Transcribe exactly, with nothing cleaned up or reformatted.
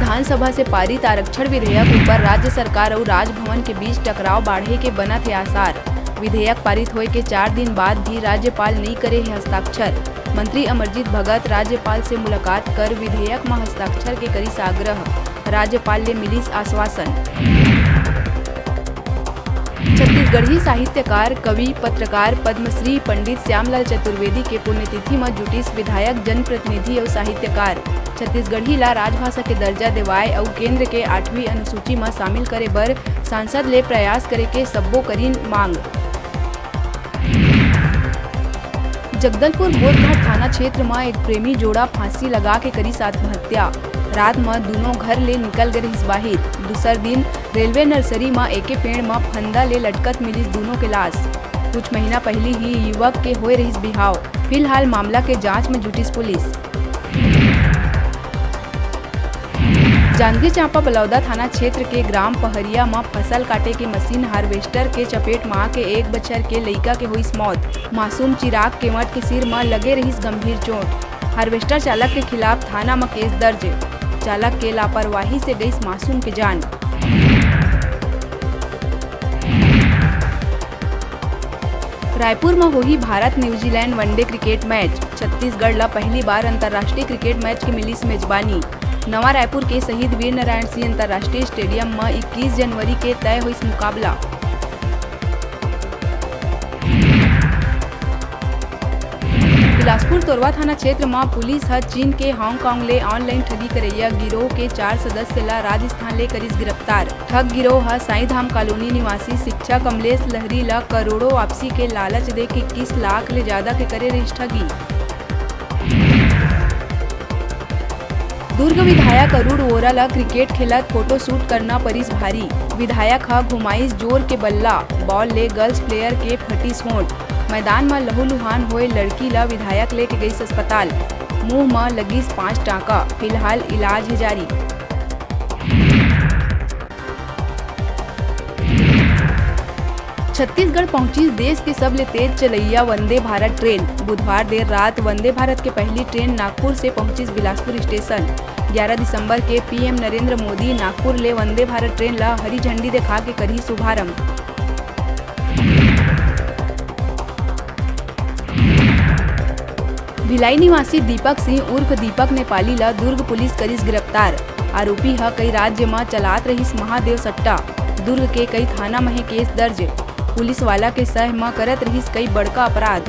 विधानसभा से पारित आरक्षण विधेयक ऊपर राज्य सरकार अउ राजभवन के बीच टकराव बाढ़े के बनत हे आसार। विधेयक पारित होए के चार दिन बाद भी राज्यपाल नइ करे हे हस्ताक्षर। मंत्री अमरजीत भगत राज्यपाल से मुलाकात कर विधेयक म हस्ताक्षर के करिस आग्रह। राज्यपाल ले मिलिस आश्वासन। छत्तीसगढ़ी साहित्यकार, कवि, पत्रकार, पद्मश्री पंडित श्यामलाल चतुर्वेदी के पुण्यतिथि म जुटिस विधायक, जनप्रतिनिधि अउ साहित्यकार। छत्तीसगढ़ी ला राजभाषा के दर्जा देवाए अउ केंद्र के आठवीं अनुसूची म शामिल करे बर सांसद ले प्रयास करे के सब्बो करिन मांग। जगदलपुर बोधघाट थाना क्षेत्र म एक प्रेमी जोड़ा फांसी लगा के करिस आत्महत्या। रात म दूनों घर ले निकल गे रिहिस बाहिर। दूसर दिन रेलवे नर्सरी म एके पेड़ म फंदा ले लटकत मिलिस दूनों के लाश। कुछ महीना पहिली ही युवक के होए रिहिस बिहाव। फिलहाल मामला के जांच म जुटिस पुलिस। जांजगीर चांपा बलौदा थाना क्षेत्र के ग्राम पहरिया म फसल काटे के मशीन हार्वेस्टर के चपेट म आके एक बछर के लइका के होइस मौत। मासूम चिराग केवट के सिर म लगे रहिस गंभीर चोट। हार्वेस्टर चालक के खिलाफ थाना म केस दर्ज। चालक के लापरवाही से गइस मासूम के जान। रायपुर म होही Bharat New Zealand one day cricket match. Chhattisgarh ल पहली बार अंतर्राष्ट्रीय क्रिकेट मैच के मिलिस मेजबानी। नवा रायपुर के शहीद वीर नारायण सिंह अंतर्राष्ट्रीय स्टेडियम म इक्कीस जनवरी के तय होइस मुकाबला। बिलासपुर तोरवा थाना क्षेत्र म पुलिस ह चीन के हांगकांग ले ऑनलाइन ठगी करइया गिरोह के चार सदस्य ल राजस्थान ले करिस गिरफ्तार। ठग गिरोह ह साईं धाम कॉलोनी निवासी शिक्षक अमलेश लहरी ल करोड़ों वापसी के लालच दे के इक्कीस लाख ले जादा के करे रहिस ठगी। दुर्ग विधायक अरुण वोरा ल क्रिकेट खेलत फोटो शूट करना परिस भारी। विधायक ह घुमाइस जोर के बल्ला, बॉल ले गर्ल्स प्लेयर के फटिस होंठ। मैदान म लहूलुहान होए लड़की ल विधायक लेके गइस अस्पताल। मुंह म लगिस पांच टांका, फिलहाल इलाज हे जारी। छत्तीसगढ़ पहुंचिस देश के सबले तेज चलइया वंदे भारत ट्रेन। बुधवार देर रात वंदे भारत के पहली ट्रेन नागपुर से पहुंचिस बिलासपुर स्टेशन। ग्यारह दिसंबर के पीएम नरेंद्र मोदी नागपुर ले वंदे भारत ट्रेन ला हरी झंडी देखा के करही शुभारंभ। भिलाई निवासी दीपक सिंह उर्फ दीपक नेपाली ला दुर्ग पुलिस करिस गिरफ्तार। आरोपी ह कई राज्य म चलात रहिस महादेव सट्टा। दुर्ग के कई थाना म हे केस दर्ज। पुलिस वाला के सह म करत रहिस कई बड़का अपराध।